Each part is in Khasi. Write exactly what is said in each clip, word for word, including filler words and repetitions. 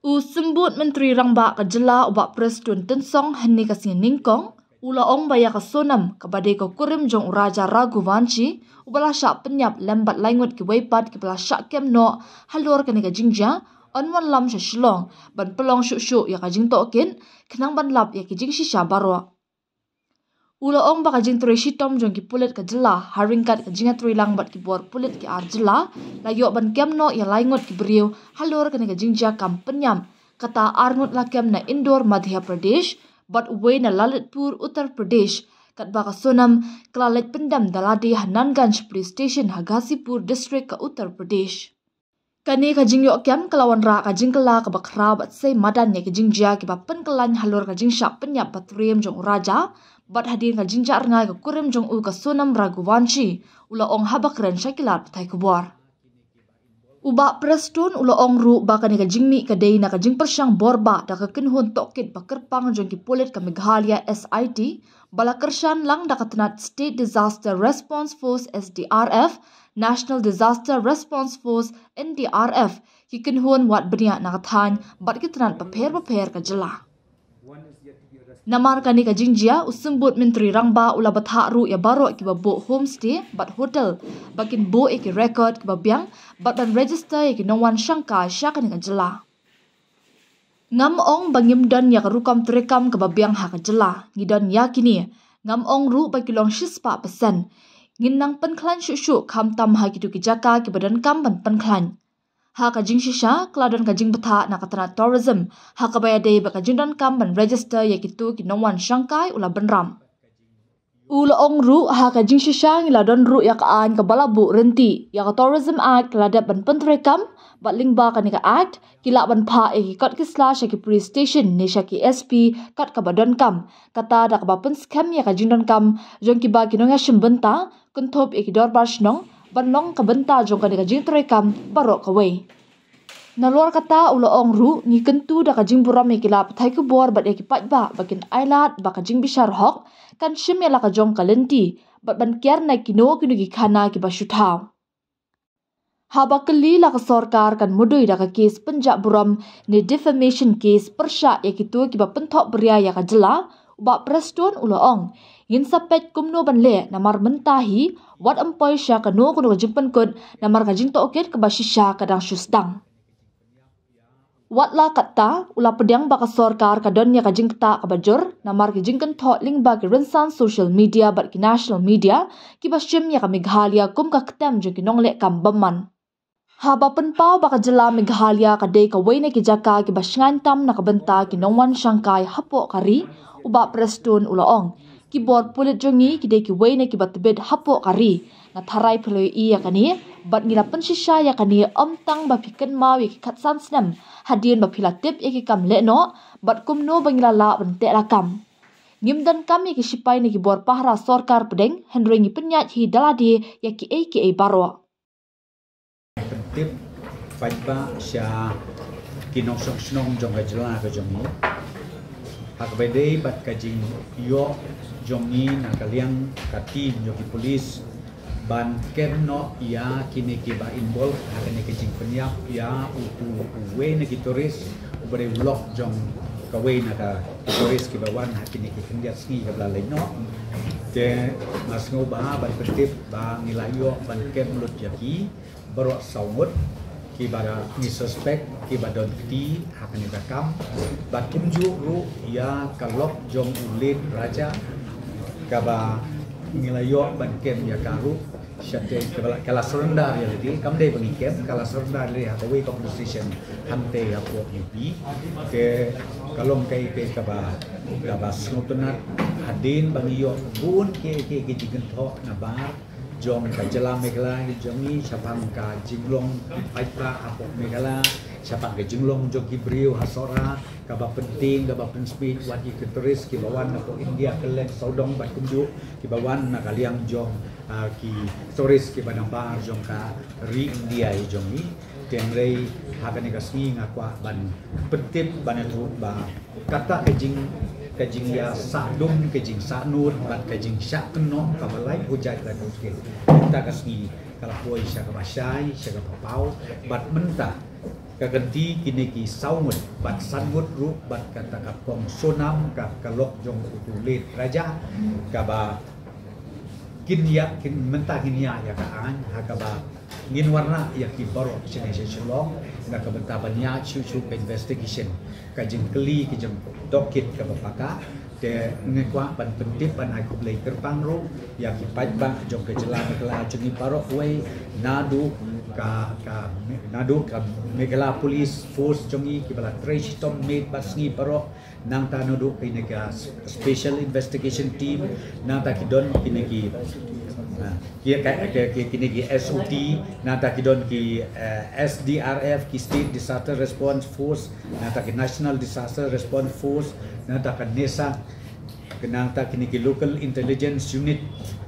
U Symbud Myntri Rangbah ka jylla u Bah Prestone Tynsong hynne ka sngi nyngkong u la ong ba ïa ka Sonam kaba dei ka kurim jong u Raja Raghuvanshi uba la shah pynïap lem bad lai ngut kiwei pat kiba la shah kem noh halor kane ka jingjia, yn wanlam sha Shillong ban pynlong shuh shuh ïa ka jingtohkit khnang ban lap ïa ki jingshisha baroh. U la ong ba ka jingtrei shitom jong ki pulit ka jylla ha ryngkat ka jingïatreilang bad ki bor pulit ki ar jylla la ïoh ban kem noh ïa lai ngut ki briew halor kane ka jingjia kam pynïap, kata ar ngut la kem na Indore, Madhya Pradesh, bad uwei na Lalitpur, Uttar Pradesh, katba ka Sonam ka la leit pyndem da lade ha Nanganj Police Station ha Ghazipur District ka Uttar Pradesh. Kane ka jingïoh kem ka la wanrah ka jingkylla kaba khraw bad sei madan ïa ki jingjia kiba pynkylla halor ka jingshah pynïap ba triem jong u Raja, bad hadien ka jingjah rngai ka kurim jong u ka Sonam Raghuvanshi, u la ong haba kren sha ki lad pathai khubor. U Bah Prestone u la ong ruh ba kane ka jingmih ka dei na ka jingpyrshang bor bah da ka kynhun tohkit ba kyrpang jong ki pulit ka Meghalaya, S I T, ba la kyrshan lang da ka tnat State Disaster Response Force, S D R F, National Disaster Response Force, N D R F, ki kynhun wad bniah na ka thaiñ bad ki tnat bapher bapher ka jylla. Namar kane ka jingjia, u Symbud Myntri Rangbah u la bthah ruh ïa baroh kiba buh homestay bad hotel ba kin buh ïa ki record kiba biang bad ban register ïa ki nongwan shangkai sha kane ka jylla. Ngam ong ba ngim don ïa ka rukom treikam kaba biang ha ka jylla, ngi don ïa kine. Ngam ong ruh ba ki long shispah percent. Ngin nang pynkhlaiñ shuh shuh khamtam ha kito ki jaka kiba donkam ban pynkhlaiñ. Ha ka jingshisha, ka la don ka jingbthah na ka tnat tourism ha kaba ïadei bad ka jingdonkam ban register ïa kito ki nongwan shangkai, u la bynrap. U la ong ruh ha ka jingshisha ngi la don ruh ïa ka aiñ kaba la buh rynti ïa ka Tourism Act, la dep ban pyntreikam bad lyngba kane ka Act ki lah ban phah ïa ki kot ki sla sha ki police station ne sha ki S P kat kaba donkam, kata da kaba pynskhem ïa ka jingdonkam jong kiba ki nongïashim bynta, kynthup ïa ki dorbar shnong ban long ka bynta jong kane ka jingtreikam baroh kawei. Nalor kata u la ong ruh, ngi kyntu da ka jingburom ïa ki lad pathai khubor bad ïa ki paidbah ba kin ailad ba ka jingbishar hok kan shim ïa la ka jong ka lynti bad ban kiar na kino kino ki khana kiba shu thaw. Haba kylli la ka sorkar kan mudui da ka kes pynjah burom ne defamation case pyrshah ïa kito kiba pynthohbria ïa ka jylla, u Bah Prestone u la ong, ngin sa peit kumno ban leh namar mynta hi wat ym poi sha kano kano ka jingpynkut namar ka jingtohkit kaba shisha ka dang shu sdang. Wat la katta, u la pdiang ba ka sorkar ka don ïa ka jingktah kaba jur namar ki jingkynthoh lyngba ki rynsan social media bad ki national media kiba shim ïa ka Meghalaya kum ka ktem jong ki nongleh kam bymman. Haba pynpaw ba ka jylla Meghalaya ka dei kawei na ki jaka kiba shngaiñ tam na ka bynta ki nongwan shangkai hapoh ka ri, u Bah Prestone u la ong, ki bor pulit jong ngi ki dei kiwei na kiba tbit hapoh ka ri. Nga tharai phi la ïohi ïa kane, bad ngi la pynshisha ïa kane ym tang ba phi kynmaw ïa ki khatsan snem hadien ba phi la tip ïa ki kam lehnoh bad kumno ba ngi la lah ban teh lakam. Ngim donkam ïa ki shipai ne ki bor pahara sorkar pdeng, hynrei ngi pynïaid hi da lade ïa kiei kiei baroh. Pyntip paidbah sha ki nongshong shnong jong ka jylla ka jong ngi ha kaba ïadei bad ka jingïoh jong ngi na ka liang ka team jong ki police ban kem noh ïa kine kiba involve ha kane ka jingpynïap ïa utu uwei na ki tourist uba dei u lok jong kawei na ka tourist kiba wan ha kine ki khyndiat sngi kaba la leit noh. Te nga sngewbha ban pyntip ba ngi la ïoh ban kem lut ïa ki baroh saw ngut kiba ngi suspect kiba don kti ha kane ka kam. Bad kumjuh ruh ïa ka lok jong u late Raja kaba ngi la ïoh ban kem ïa ka ruh. Shate kaba la, ka la surrender ïa lade, kam dei ba ngi kem, ka la surrender ïa lade ha kawei ka police station hangtei hapoh U P. Te ka long kaei kaei kaba, kaba sngewtynnat hadien ba ngi ïoh bun kiei kiei ki jingkynthoh na bar jong ka jylla Meghalaya jong ngi shaphang ka jinglong paidbah hapoh Meghalaya, shaphang ka jinglong jong ki briew ha Sohra, kaba pyntieng, kaba pynsmit wat ïa ki tourist kiba wan napoh India kylleng sawdong bad kumjuh kiba wan na ka liang jong, ah, ki tourist kiba nabar jong ka ri India ïa jong ngi. Te hynrei ha kane ka sngi nga kwah ban pyntip ban ïathuh ba kata ka jing, ka jingïasahdum, ka jingsahnud bad ka jingshah kynnoh kaba lai phew jait lai phew skil mynta ka sngi ka la poi sha kaba shai, sha kaba paw. Bad mynta Ka kynti kine ki saw ngut bad san ngut ruh bad kata ka kong Sonam, ka ka lok jong utu u late Raja, kaba kin ïa kin mynta kin ïa ïa ka aiñ ha kaba ngin wanrah ïa ki baroh shane sha Shillong na ka bynta ban ïa shu shu ka investigation, ka jingkylli ki jingtohkit kaba paka. Te nga kwah ban pyntip ban ai khublei kyrpang ruh ïa ki paidbah jong ka jylla Meghalaya jong ngi baroh kawei, naduh ka ka naduh ka Meghalaya Police Force jong ngi kiba la trei shitom miet bad sngi baroh, nangta naduh kine ka Special Investigation Team, nangta ki don kine ki, ah, ki ka ki- ki- kine ki S O T, nangta ki don ki, eh, S D R F, ki State Disaster Response Force, nangta ki National Disaster Response Force, nangta ka NESA, nangta kine ki Local Intelligence Unit,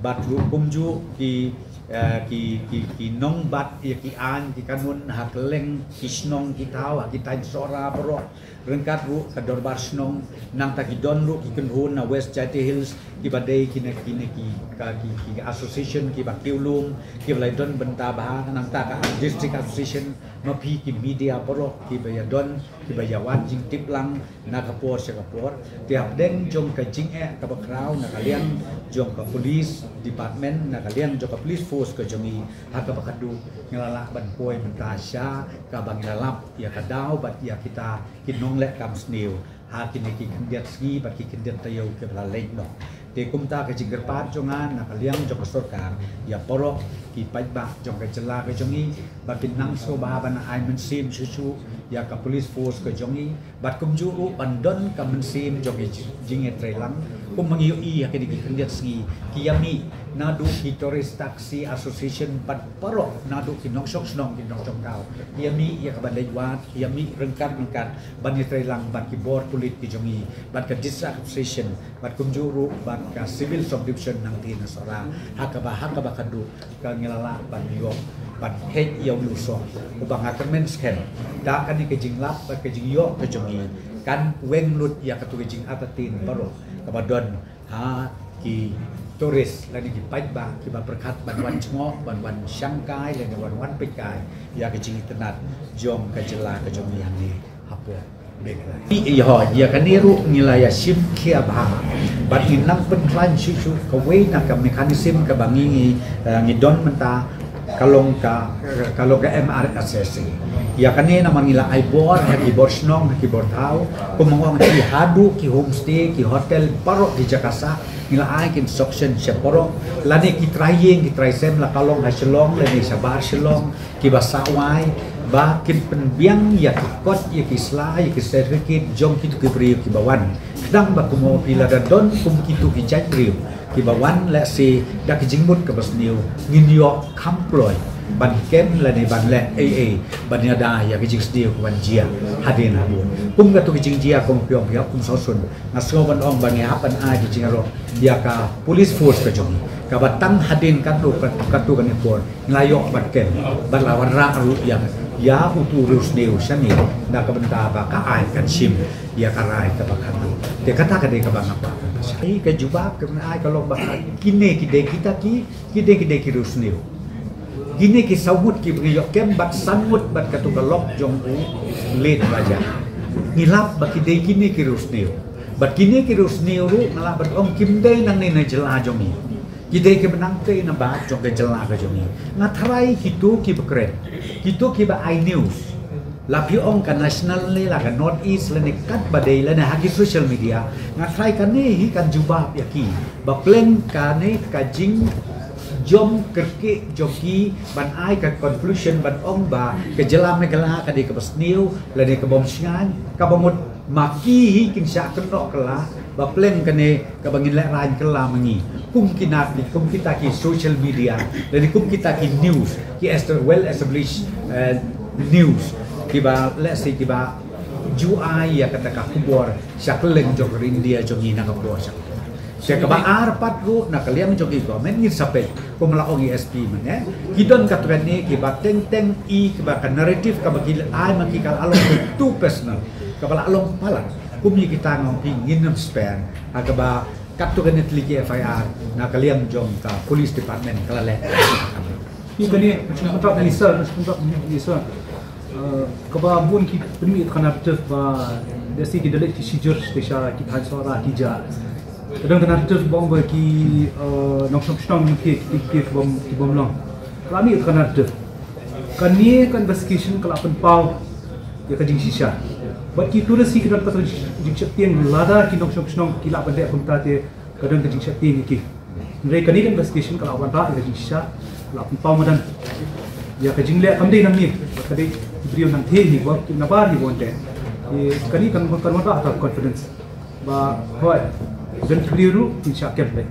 bad ruh kumjuh ki, eh, ki ki ki nongbat ïa ki aiñ ki kanun ha kylleng ki shnong ki thaw ha ki thaiñ Sohra baroh, ryngkat ruh ka dorbar shnong, nangta ki don ruh ki kynhun na West Jaintia Hills kiba dei kine kine ki ka ki ki association kiba kiew lum, kiba la don bynta bha, nangta ka District Association, ma phi ki media baroh kiba ïa don, kiba ïa wad jingtip lang na ka por sha ka por. Te hapdeng jong ka jingeh kaba khraw na ka liang jong ka police department, na ka liang jong ka police force ka jong ngi, ha kaba khadduh ngi la lah ban poi mynta sha kaba ngi la lap ïa ka daw bad ïa kita ki nongleh kam sniew ha kine ki khyndiat sngi bad ki khyndiat taïew kiba la leit noh. Te kumta ka jingkyrpad jong nga na ka liang jong ka sorkar ïa baroh ki paidbah jong ka jylla ka jong ngi ba kin nang sngewbha ban ai mynsiem shuh shuh ïa ka police force ka jong ngi, bad kumjuh ruh ban don ka mynsiem jong ka jing- jingïatreilang. Kum ma ngi ïohi ha kine ki khyndiat sngi ki ïa mih naduh ki Tourist Taxi Association bad baroh naduh ki nongshong shnong ki nongshong thaw, ki ïa mih ïa kaba leit wad, ki ïa mih ryngkat ryngkat ban ïatreilang bad ki bor pulit ki jong ngi, bad ka District Association, bad kumjuh ruh bad ka Civil Subdivision nangta na Sohra, ha kaba ha kaba khadduh ka ngi la lah ban ïoh ban heh ïa u ïa u soh uba nga kyrmen skhem da kane ka jinglap bad ka jingïoh ka jong ngi kan weng lut ïa katu ka jingartatien baroh kaba don ha ki tourist lane ki paidbah kiba pyrkhat ban wan jngoh, ban wan shangkai lane wan wan peitkai ïa ka jingitynnad jong ka jylla ka jong ngi hangne hapoh Meghalaya. Ïa, ïa kane ruh ngi la ïa shim khia bha bad ngi nang pynkhlaiñ shuh shuh kawei na ka mechanism kaba ngi ngi, eh, ngi don mynta, ka long ka, ka long ka M R S S A. Ïa kane namar ngi la ai bor ha ki bor shnong, ha ki bor thaw, kum ma nga ong, ki haduh ki homestay, ki hotel, baroh ki jaka sah, ngi la ai ki instruction sha baroh, lane ki trai ïing ki trai sem, la ka long ha Shillong lane shabar Shillong, kiba sah wai ba kin pynbiang ïa ki kot, ïa ki sla, ïa ki certificate jong kitu ki briew kiba wan. Khnang ba kumno phi lada don kum kitu ki jait briew kiba wan lehse da ki jingmut kaba sniew, ngin ïoh kham kloi ban kem lane ban leh ei ei ban ïada ïa ki jingsniew ki wan jia hadien habud. Kum katu ki jingjia kum phi ong phi ong kum sawsun, nga sngew ban ong ba ngi hap ban ai ki jingïaroh ïa ka police force ka jong ngi kaba tang hadien katu ka, katu kane por ngi la ïoh ban kem bad la wanrah ruh ïa, ïa utu u riewsniew shane na ka bynta ba ka aiñ kan shim ïa ka rai kaba khadduh. Te kata ka dei kaba nga kwah. Ka jubab ka ngan ai ka long ba kine ki dei kita ki, ki dei ki dei ki riewsniew. Kine ki saw ngut kiba ngi ïoh kem bad san ngut bad katu ka lok jong u late Raja. Ngi lap ba ki dei kine ki riewsniew. Bad kine ki riewsniew ruh nga lah ban ong kim dei nangne na jylla jong ngi. Ki dei kiba nang tei na bad jong ka jylla ka jong ngi. Nga tharai kito kiba kren, kito kiba ai news, la phi ong ka national ne la ka North East lane katba dei lane ha ki social media, nga tharai kane hi kan jubab ïa ki ba pleng kane ka jingjom kyrkieh jong ki ban ai ka conclusion ban ong ba ka jylla Meghalaya ka dei kaba sniew lane ka bym shngaiñ, kaba mut ma ki hi kin shah kynnoh kylla ba pleng kane kaba ngin lehraiñ kylla ma ngi. Kum kine ki, kum kita ki social media lane kum kita ki news, ki esta-, well established, eh, news kiba lehse kiba ju ai ïa kata ka khubor sha kylleng jong ka ri India jong ngi na ka por sha ka por. Sha kaba ar pat ruh na ka liang jong ki government ngin sa peit, kum la ong i S P mynne, ki don katu kane kiba teng teng i kiba ka narrative kaba ki ai ma ki ka la long too personal, kaba la long palat. Kum ïa kita nga ong phi ngin ym spare ha kaba katu kane tylli ki F I R na ka liang jong ka police department ka la leh. Ïa kane, nga sngewthuh minister, nga sngewthuh minister. Kaba bun ki pynmih ïa ka narrative ba lehse ki da leit ki shijur te sha ki thaiñ Sohra ki jia. Ka don ka narrative ba ong ba ki nongshong shnong ki ki ki bym ki bym long. Ka la mih ïa ka narrative. Kane ka investigation ka la pynpaw ïa ka jingshisha. Bad ki tourist hi ki don ka jingsheptieng lada ki nongshong shnong ki la ban leh kumta te ka don ka jingsheptieng ïa ki. Hynrei kane ka investigation ka la wanrah ïa ka jingshisha, ka la pynpaw madan ïa ka jingleh kam dei nangne, ka dei ki briew nangthie hi ba ki nabar hi ba wan te. Kane kan kan wanrah ka confidence ba hooid, don ki briew ruh kin shah kem lei.